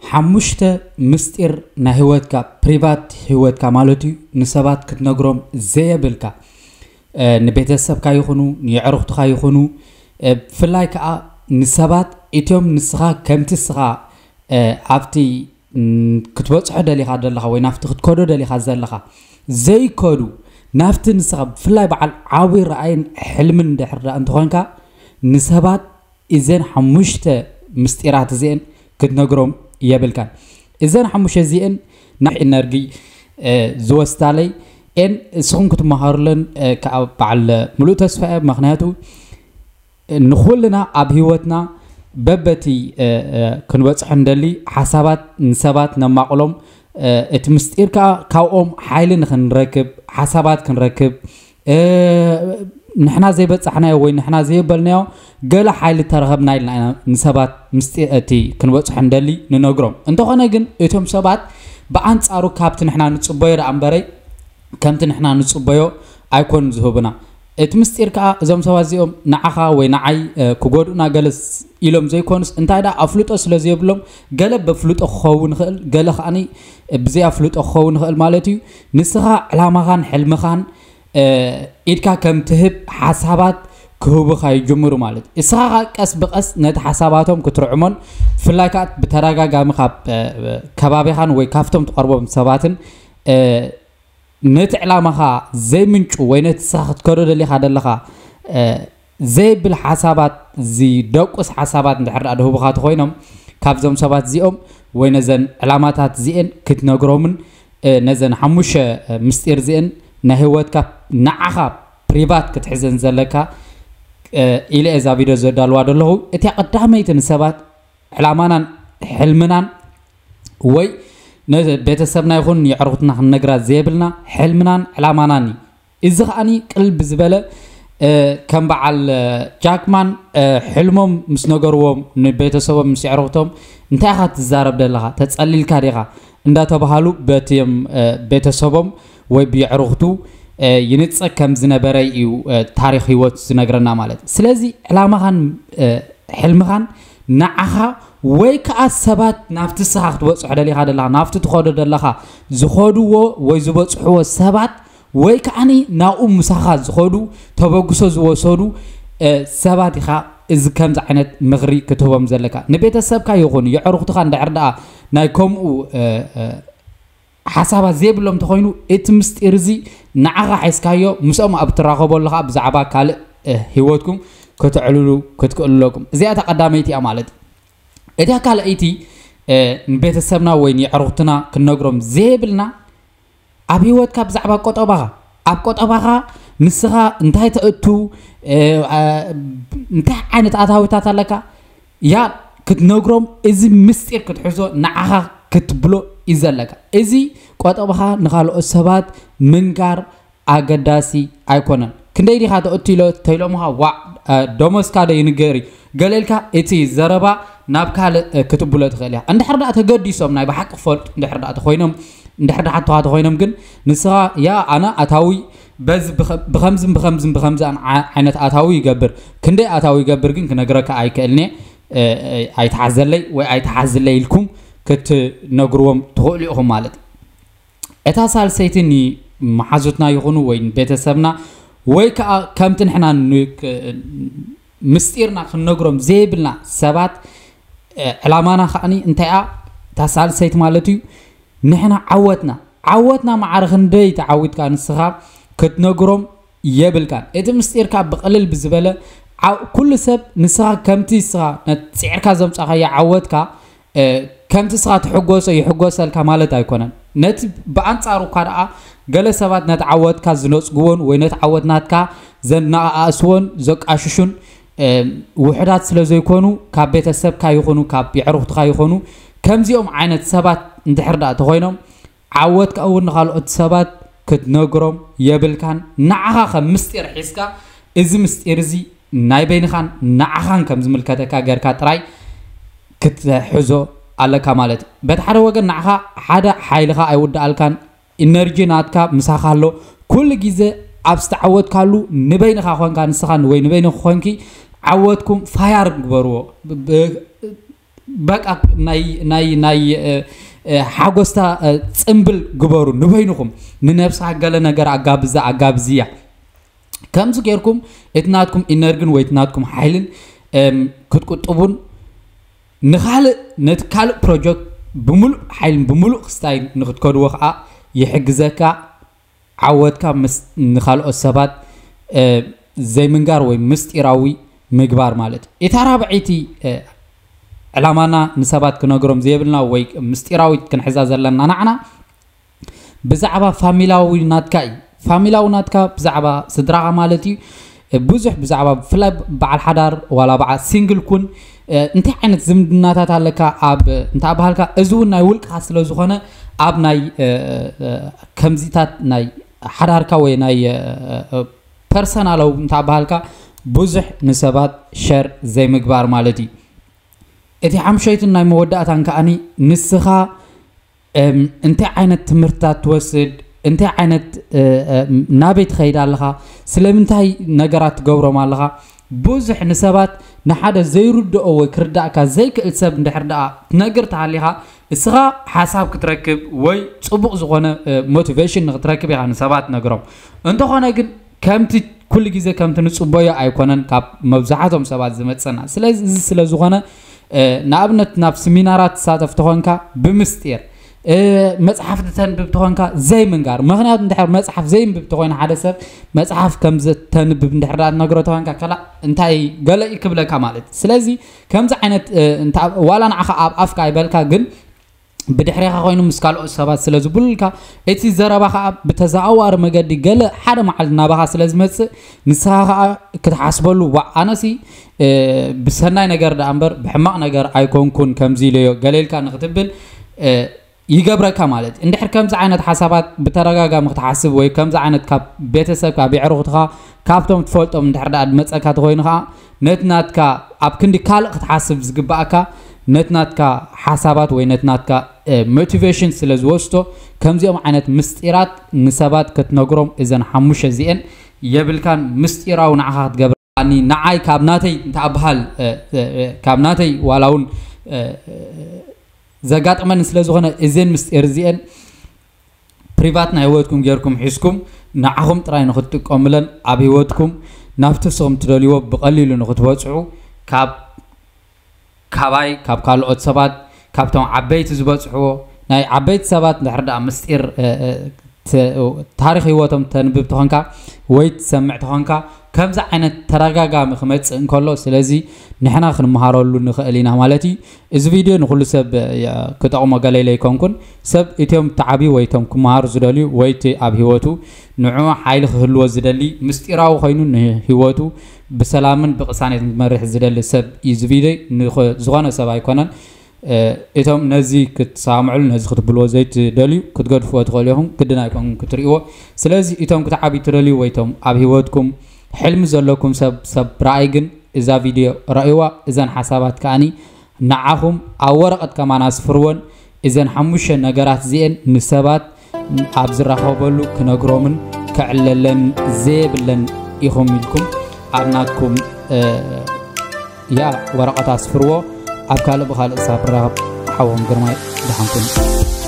ሓሙሽተ ምስጢር ናይ ህይወትካ፣ ፕሪቫት ህይወትካ ማለት እዩ፣ ንሰባት ክትነግሮም ዘየብልካ፣ ንቤተሰብካ ይኹኑ ንየዕሩኽትኻ ይኹኑ፣ ብፍላይ ከዓ ንሰባት እትዮም ንስኻ ከምቲ ንስኻ ኣብቲ ክትበፅሖ ደሊኻ ዘለኻ ወይ ናብቲ ክትከዶ ደሊኻ ዘለኻ ዘይከዱ፣ ናብቲ ንስኻ ብፍላይ በዓል ዓብዪ ራእይን ሕልምን እንድሕር ደኣ እንተኾንካ፣ ንሰባት እዘን ሓሙሽተ ምስጢራት እዚአን ክትነግሮም የብልካን። እዘን ሓሙሽተ እዚአን ናይ ኢነርጂ ዝወስዳለይ ኤን እስኹም ክትመሃሩለን ከዓ በዓል ሙሉእ ተስፋ እየ። ምኽንያቱ ንኹልና ኣብ ህይወትና በበቲ ክንበፅሖ እንደሊ ሓሳባት ንሰባት ነማቕሎም፣ እቲ ምስጢር ከዓ ካብኦም ሓይሊ ንክንረክብ፣ ሓሳባት ክንረክብ፣ ንሕና ዘይበፃሕናዮ ወይ ንሕና ዘየበልናዮ ገለ ሓይሊ ተረኸብና ኢልና ኢና ንሰባት ምስጢር እቲ ክንበፅሖ እንደሊ ንነግሮም። እንተኾነ ግን እቶም ሰባት ብኣንፃሩ ካብቲ ንሕና ንፅበዮ ደኣ እምበረይ ከምቲ ንሕና ንፅበዮ ኣይኮኑን ዝህቡና። እቲ ምስጢር ከዓ እዞም ሰባት እዚኦም ንዓኻ ወይ ንዓይ ክጎድኡና ገለ ኢሎም ዘይኮኑስ፣ እንታይ ደኣ ኣፍልጦ ስለ ዘይብሎም፣ ገለ በፍልጦ ክኸውን ይኽእል፣ ገለ ከዓኒ ብዘይ ኣፍልጦ ክኸውን ይኽእል ማለት እዩ። ንስኻ ዕላማኻን ሕልምኻን ኢድካ ከም ትህብ ሓሳባት ክህቡኻ ይጅምሩ ማለት እዩ። እስኻ ከዓ ቀስ ብቐስ ነቲ ሓሳባቶም ክትርዕሞን ብፍላይ ከዓ ብተደጋጋሚ ካብ ከባቢኻን ወይ ካብቶም ትቐርቦም ሰባትን ነቲ ዕላማኻ ዘይምንጩ ወይ ነቲ ንስኻ ክትከዶ ደሊኻ ዘለኻ ዘይብል ሓሳባት፣ ዝደቁስ ሓሳባት እንድሕር ደኣ ድህቡኻ ተኾይኖም፣ ካብዞም ሰባት እዚኦም ወይ ነዘን ዕላማታት እዚኤን ክትነግሮምን ነዘን ሓሙሽተ ምስጢር እዚኤን ናይ ህይወትካ ንዓኻ ፕሪቫት ክትሕዘን ዘለካ ኢለ እዛ ቪድዮ ዘዳልዋ ዘለኹ። እቲያ ቀዳመይቲ ንሰባት ዕላማናን ሕልምናን ወይ ቤተሰብና ይኹን የዕሩኽትና ክንነግራ ዘይብልና ሕልምናን ዕላማናን እዩ። እዚ ከዓኒ ቅልል ብዝበለ ከም በዓል ጃክማን ሕልሞም ምስ ነገርዎም ንቤተሰቦም ምስ የዕሩኽቶም፣ እንታይ ኢኻ ትዛረብ ዘለኻ? ተጸሊልካ ዲኻ? እንዳተባሃሉ በቲም ቤተሰቦም ወይ ብየዕሩኽቱ ይንጸግ ከም ዝነበረ እዩ ታሪኽ ህይወት ዝነግረና ማለት። ስለዚ ዕላማኻን ሕልምኻን ንዓኻ ወይ ከኣ ሰባት ናብቲ ንስኻ ክትበጽሖ ደሊኻ ዘለኻ፣ ናብቲ ትኸዶ ዘለኻ ዝኸድዎ ወይ ዝበጽሕዎ ሰባት ወይ ከዓኒ ናብኡ ምሳኻ ዝኸዱ፣ ተበግሶ ዝወሰዱ ሰባት ኢኻ። እዚ ከምዚ ዓይነት ምኽሪ ክትህቦም ዘለካ ንቤተሰብካ ይኹን የዕሩኽትኻ እንድሕር ደኣ ናይ ከምኡ ሓሳባት ዘይብሎም እንተኾይኑ፣ እቲ ምስጢር እዚ ንዓኻ ሒዝካዮ ምስኦም ኣብ ትራኸበሉ ኸዓ ብዛዕባ ካልእ ህይወትኩም ከተዕልሉ ክትክእሉ ኣለኩም። እዚኣ እታ ቀዳመይቲ እያ ማለት እዩ። እታ ካልኣይቲ ንቤተሰብና ወይ ንየዕሩኽትና ክንነግሮም ዘይብልና ኣብ ህይወትካ ብዛዕባ ቆጠባኻ፣ ኣብ ቆጠባኻ ንስኻ እንታይ ተእቱ፣ እንታይ ዓይነት ኣታዊታት ኣለካ፣ ያ ክትነግሮም፣ እዚ ምስጢር ክትሕዞ ንዓኻ ክትብሎ እዩ ዘለካ። እዚ ቆጠባኻ ንኻልኦት ሰባት ምንጋር ኣገዳሲ ኣይኮነን። ክንደይ ዲኻ ተእቱ ኢሎ ተይሎምኻ ዋዕ ደሞዝካ ዶ ይንገር እዩ ገለ ኢልካ እቲ ዘረባ ናብ ካልእ ክትብሎ ትኽእል እያ። እንድሕር ደኣ ተገዲሶም ናይ ብሓቂ ክፈልጡ እንድሕር ደኣ ተኾይኖም፣ እንድሕር ደሓትኻ ተኾይኖም ግን ንስኻ ያ ኣነ ኣታዊ በዚ ብኸ- ብኸምዝን ብኸምዝን ብኸምዝን ዓ- ዓይነት ኣታዊ ይገብር፣ ክንደይ ኣታዊ ይገብር ግን ክነግረካ ኣይክእልን'የ፣ እ፣ እ፣ ኣይትሓዘለይ ወይ ኣይትሓዝለይ ኢልኩም ክትነግርዎም ትኽእሉ ኢኹም ማለት እዩ። እታ ሳልሰይቲ ንመሓዙትና ይኹኑ ወይ ንቤተሰብና ወይ ከዓ ከምቲ ንሕና ን- ክ- ምስጢርና ክንነግሮም ዘይብልና ሰባት፣ እ፣ ዕላማና ከዓኒ እንታይ እያ? እታ ሳልሰይቲ ማለት እዩ፣ ንሕና ዓወትና ዓወትና ማዕረ ክንደይ ተዓዊትካ ንስኻ ክትነግሮም የብልካን። እቲ ምስጢርካ ብቕልል ብዝበለ ዓው- ኩሉ ሰብ ንስኻ ከምቲ ንስኻ ነቲ ጽዒርካ ዘምጻኻዮ ዓወትካ እ፣ ከምቲ ንስኻ ትሕጎሶ ይሕጎሰልካ ማለት ኣይኮነን። ነቲ ብኣንጻሩ እኳ ደኣ ገለ ሰባት ነቲ ዓወትካ ዝነጽግዎን ወይ ነቲ ዓወት ናትካ ዘነኣእስዎን ዘቃሽሹን እ፣ ውሑዳት ስለ ዘይኮኑ፣ ካብ ቤተሰብካ ይኹኑ ካብ የዕሩኽትኻ ይኹኑ ከምዚኦም ዓይነት ሰባት እንድሕር ደኣ ተኾይኖም ዓወትካ እውን ንኻልኦት ሰባት ክትነግሮም የብልካን። ንዓኻ ከም ምስጢር ሒዝካ እዚ ምስጢር እዚ ናይ በይንኻን ንዓኻን ከም ዝምልከተካ ጌርካ ጥራይ ክትሕዞ ኣለካ ማለት እዩ። በቲ ሓደ ወገን ንዓኻ ሓደ ሓይልኻ ኣይውድኣልካን፣ ኢነርጂ ናትካ ምሳኻ ኣሎ። ኩሉ ግዜ ኣብ ዝተዓወትካሉ ንበይንኻ ኮንካ ንስኻ ወይ ንበይንኺ ኮንኪ ዓወትኩም ፋያር ግበርዎ። ብ- ብ- በቃ ናይ ናይ ናይ ሓጎስታ ፅምብል ግበሩ ንበይንኹም። ንነብስኻ ገለ ነገር ኣጋብዛ ኣጋብዝያ። ከምዚ ጌርኩም እቲ ናትኩም ኢነርግን ወይ እቲ ናትኩም ሓይልን ክትቁጥቡን ንኻልእ ነቲ ካልእ ፕሮጀክት ብምሉእ ሓይልን ብምሉእ ክስታይ ንክትከድዎ ከዓ ይሕግዘካ። ዓወትካ ምስ ንኻልኦት ሰባት ዘይምንጋር ወይ ምስጢራዊ ምግባር ማለት እዩ። እታ ራብዐይቲ ዕላማና ንሰባት ክነግሮም ዘይብልና ወይ ምስጢራዊት ክንሕዛ ዘለና ናዕና ብዛዕባ ፋሚላዊ ናትካ እዩ። ፋሚላዊ ናትካ ብዛዕባ ስድራኻ ማለት እዩ። ብዙሕ ብዛዕባ ብፍላይ በዓል ሓዳር ዋላ በዓል ሲንግል ኩን እንታይ ዓይነት ዝምድናታት ኣለካ ኣብ እንተ ኣባሃልካ እዚ እውን ናይ ውልቅኻ ስለ ዝኾነ ኣብ ናይ ከምዚታት ናይ ሓዳርካ ወይ ናይ ፐርሰናላዊ እንተ ኣባሃልካ ብዙሕ ንሰባት ሸር ዘይምግባር ማለት እዩ። እቲ ሓምሸይትን ናይ መወዳእታን ከኣኒ ንስኻ እንታይ ዓይነት ትምህርትታት ትወስድ፣ እንታይ ዓይነት ናበይ ትኸይድ ኣለኻ፣ ስለምንታይ ነገራት ትገብሮም ኣለኻ። ብዙሕ ንሰባት ንሓደ ዘይርድኦ ወይ ክርዳእካ ዘይክእል ሰብ እንድሕር ደኣ ትነግር ተሃሊኻ እስኻ ሓሳብ ክትረክብ ወይ ፅቡቕ ዝኾነ ሞቲቬሽን ንክትረክብ ኢኻ ንሰባት ነግሮም። እንተኾነ ግን ከምቲ ኩሉ ግዜ ከምቲ ንፅበዮ ኣይኮነን ካብ መብዛሕቶም ሰባት ዝመፀና። ስለዚ እዚ ስለ ዝኾነ ንኣብነት ናብ ስሚናራት ትሳተፍ ተኾንካ ብምስጢር መፅሓፍ ተንብብ ተኾንካ ዘይምንጋር። ምክንያቱ እንድሕር መፅሓፍ ዘይንብብ ተኾይኑ ሓደ ሰብ መፅሓፍ ከም ዘተንብብ እንድሕር ዳ ትነግሮ ተኾንካ ከላ እንታይ ገለ እዩ ክብለካ ማለት። ስለዚ ከምዚ ዓይነት ዋላ ንዓኻ ኣብ ኣፍካ ኣይበልካ ግን ብድሕሬኻ ኮይኑ ምስ ካልኦት ሰባት ስለ ዝብሉልካ እቲ ዘረባ ከዓ ብተዘዋዋሪ መገዲ ገለ ሓደ መዓልቲ ናባኻ ስለ ዝመፅእ ንስኻ ከዓ ክትሓስበሉ ዋዕ ኣነሲ ብሰናይ ነገር ደኣ እምበር ብሕማቕ ነገር ኣይኮንኩን ከምዚ ኢለዮ ገሌልካ ንክትብል ይገብረካ ማለት እዩ። እንድሕር ከምዚ ዓይነት ሓሳባት ብተደጋጋሚ ክትሓስብ ወይ ከምዚ ዓይነት ካብ ቤተሰብካ ብዕሩኽትኻ ካብቶም ትፈልጦም እንድሕር ደኣ ዝመፀካ ተኮይኑ ከዓ ነቲ ናትካ ኣብ ክንዲ ካልእ ክትሓስብ ዝግባኣካ ነቲ ናትካ ሓሳባት ወይ ነቲ ናትካ ሞቲቬሽን ስለ ዝወስዶ ከምዚኦም ዓይነት ምስጢራት ንሰባት ክትነግሮም እዘን ሓሙሽተ እዚአን የብልካን። ምስጢራዊ ንዓኻ ክትገብር ንዓይ ካብ ናተይ እንተኣበሃል ካብ ናተይ ዋላ እውን ዘጋጠመኒ ስለ ዝኾነ እዘን ምስጢር እዚአን ፕሪቫት ናይ ህይወትኩም ጌርኩም ሒዝኩም ንዓኹም ጥራይ ንክትጥቀሙለን ኣብ ህይወትኩም ናብቲ ንስኹም ትደልይዎ ብቐሊሉ ንክትበፅሑ ካብ ካባይ ካብ ካልኦት ሰባት ካብቶም ዓበይቲ ዝበፅሕዎ ናይ ዓበይቲ ሰባት እንድሕር ደኣ ምስጢር ታሪክ ህይወቶም ተንብብ ተኾንካ ወይ ትሰምዕ ተኾንካ ከምዚ ዓይነት ተደጋጋሚ ክመፅእ እንከሎ ስለዚ ንሕና ክንመሃረሉ ንኽእል ኢና ማለት እዩ። እዚ ቪድዮ ንኩሉ ሰብ ክጠቕሞ ገለ ኢለ ኣይኮንኩን። ሰብ እትዮም ተዓብዩ ወይ እቶም ክመሃሩ ዝደልዩ ወይ እቲ ኣብ ህይወቱ ንዑ ሓይሊ ክህልዎ ዝደሊ ምስጢራዊ ኮይኑ ንህይወቱ ብሰላምን ብቅሳኔትን ክመርሕ ዝደሊ ሰብ እዩ እዚ ቪድዮ ዝኾነ ሰብ ኣይኮነን። እቶም ነዚ ክትሰማምዕሉ ነዚ ክትብልዎ ዘይትደልዩ ክትገድፍዎ ትኽእሉ ኢኹም። ግድን ኣይኮንኩም ክትርእይዎ። ስለዚ እቶም ክትዓብዩ ትደልዩ ወይ እቶም ኣብ ህይወትኩም ሕልሚ ዘለኩም ሰብ ሰብ ረኣይ ግን እዛ ቪድዮ ረእይዋ። እዘን ሓሳባት ከኣኒ ንዓኹም ኣብ ወረቐት ከማን ኣስፍርወን። እዘን ሓሙሽተ ነገራት እዚኤን ንሰባት ኣብ ዝራኸበሉ ክነግሮምን ክዕለለን ዘየብለን ኢኹም ኢልኩም ኣብ ናትኩም ያ ወረቐት ኣስፍርዎ። ኣብ ካልእ ብኻልእ ሳብ ራኸብ ሓዎም ግርማይ ደሓንኩም